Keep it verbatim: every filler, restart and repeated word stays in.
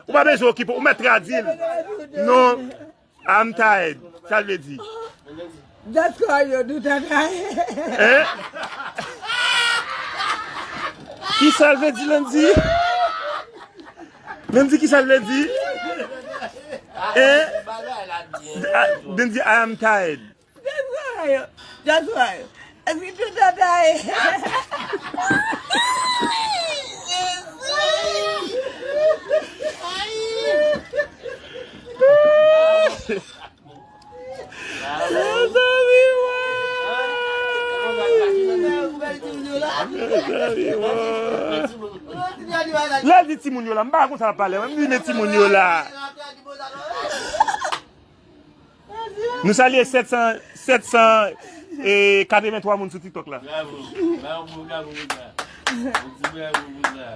Ou pa bezwen okipe, ou mèt tradui l. Non, I'm tired. Sa l vle di? That's why you do that. Hein? Ki sa l vle di, Landy? Landy, ki sa l vle di? Hein? Ah, Landy, I am tired. That's why. That's why. Èske tout sa ta ye? Mezanmi, mezanmi, lè l di timoun yo la, m pa konn sa l ap pale, m di men timoun yo la. Nou salye sèt san, sèt san katreventwa moun sou TikTok la. Bravo. Bravo, bravo pou sa. Nou di bravo pou sa.